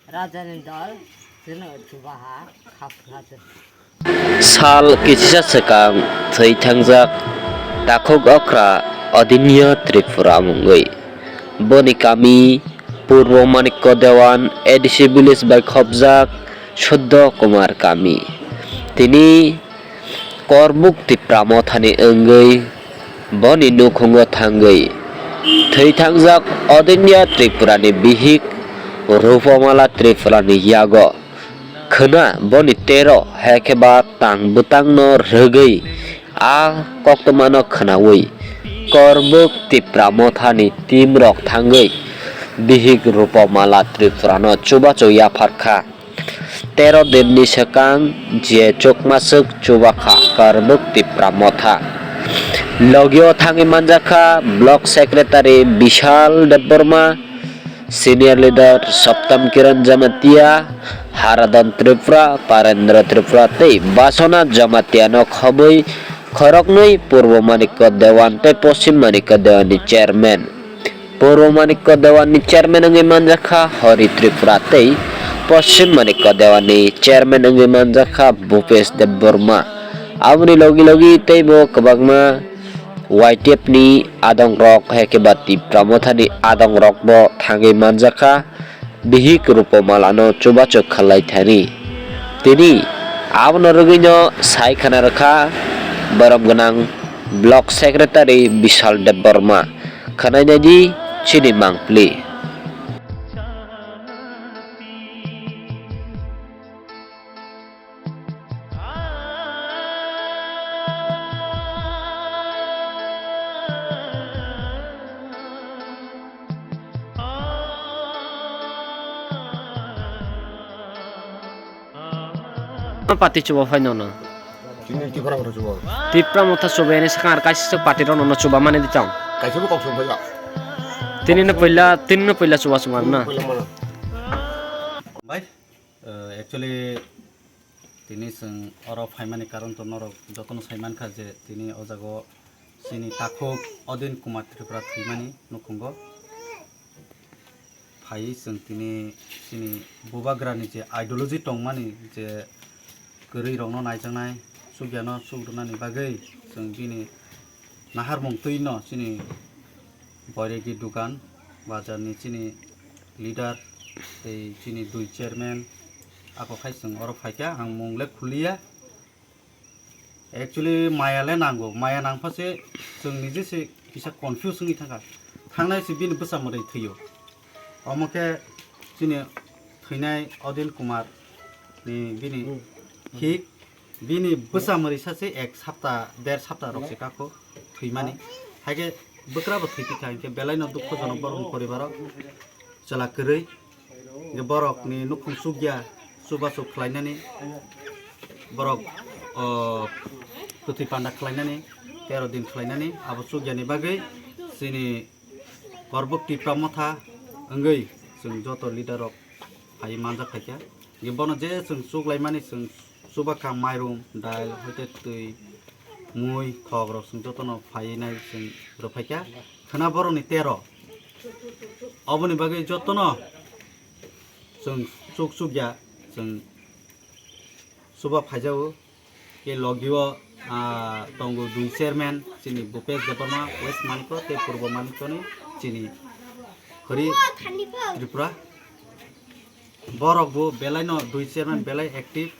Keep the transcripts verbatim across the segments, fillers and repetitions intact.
Rajani dol chwngno chubaha khapna chwng. Sal kichisa swkang thwi thangjak takhuk okra Adinya Tripura mungwi. Boni kami Purbo Manikya Dewan A D C village bai khopjak Suddo Kumar kami. Tini Korbuk Tipra Mothani wngwi boni nukhungo thangwi thwi thangjak Adinya Tripurani bihik Rupamala Tripurani yago khwna boni tero hai khe ba tang bwtangno rwgwi a koktwmano khwnawi Korbuk Tipra Mothani team rok thangwi bihik Rupamala Tripurano chubachu yaphar kha. Tero dinni swkang je chukmaswk chubakha Karbuk Tipra Motha. Logio thangwi manjakha Block Secretary Bishal Debbarma, Senior Leader Saptam Kiran Jamatia, Haradon Tripura, Parendra Tripura tei Basona Jamatiano khobwi khoroknwi Purbo Manikya Dewan tei Poschim Manikya Dewan ni Chairman. Purbo Manikya Dewan ni chairman wngwi manjakha Hari Tripura tei Poschim Manikya Dewan ni chairman wngwi manjakha Bhupesh Debbarma. Aboni logi logi teibo kwbangma Y T F ni adong rok hai khe ba Tipra Motha ni adong rok bo thangwi manjakha. Bihik Rupamala no chubachu khlai thani. Tini abono rwgwino sai khna rwkha borom gwnang Block Secretary Bishal Debbarma. Khwnainai di chini mangpli. Party chuba phai nono. Chini Tipra Motha chuba. Tipra Motha chuba yani sakang ar kaisa party rok nono chuba mani di chong. Kaisa bo kok song phai ya. Tini no poila, tini no poila chuba chuba na. Poila mana. Bai, eh, actually tini chwng oro phaimani karon to norok jotono sai mankha je tini o jaga o chini takhuk Odin Kumar Tripura thwimani nukhungo. Phaiwi chwng tini chini bubagrani je ideology tongmani, je kwrwi rokno naijaknai, chukya no chuk rwnani bagwi chwng bini naharmung twi no chini Boiregi dukan bazar ni chini leader tei chini dui chairman ako khai chwng oro phaikha, ang mung le khuliya. Actually maya le nango, maya nangpha se chwng nije se kisa confuse wngwi thangkha, thangnai se bini bwsa mwrwi thwio. Omo khe chini thwinai Odin Kumar ni bini hik, bini bwsa mwrwi sa se ek sapta, der sapta rok se kakho thwimani. Haikhe bwkrabo thwi tikha, hinkhe belaino dukhojonok borokni poribaro chwla kwrwi. Hinkhe borokni nukhung chukya, chubachu khlainani, borok, o, kwthwi panda khlainani, tero din khlainani, abo chukyani bagwi chini Korbuk Tipra Motha wngwi chwng joto leader rok phaiwi manjak phaikha. Hinkhe bono je chwng chuklaimani chwng chubakha mairum, dail, hoite twi, mui, thok rok chwng jotono phaiwi nai chwng rwphaikha. Khwna borokni tero. Oboni bagwi jotono chwng chuk chukya chwng chuba phaijago. Ke logio, ah, tongo dui chairman, chini Bhupesh Debbarma, West Manikya tei Purbo Manikyani chini Hari Tripura. Borok bo belai no dui chairman belai active.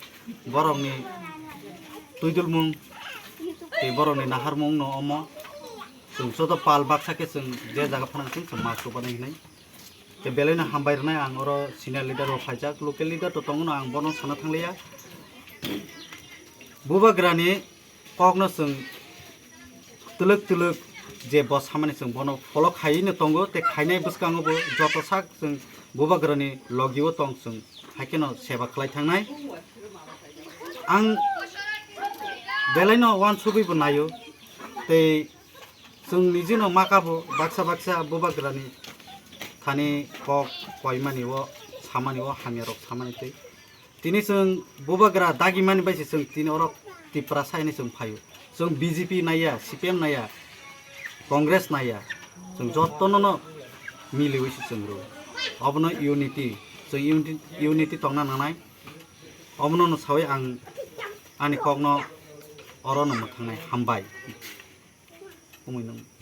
Borokni twidulmung tei borokni naharmung no omo. Chwng joto pal baksa khe chwng je jaga phano chwng chwng ma chubanai hinwi. Tei belai no hambai rwnai ang oro senior leader bo phaijak, local leader to tongo no ang bono sana thangliya. Bubagrani kokno chwng twlwk twlwk je bo samani chwng bono follow khaiwi no tongo, tei khainai bwskango bo joto sak chwng bubagrani logio tong chwng, haikheno seba khlai thangnai. Ang belai no uansugwi bo naio, tei chwng niji no ma kabo baksa baksa bubagrani thani kok koimani o samani o hamya rok samani tei. Tini chwng bubagra dagimani bai se chwng tini oro Tiprasa hinwi chwng phaio. Chwng B J P naiya, C P M naiya, Congress naiya. Chwng jotono no miliwi se chwng rwo. Obono unity, chwng unity, unity tongna nangnai. Omono no sawi ang ani kokno oro no mwthangnai. Hambai. Umui nung.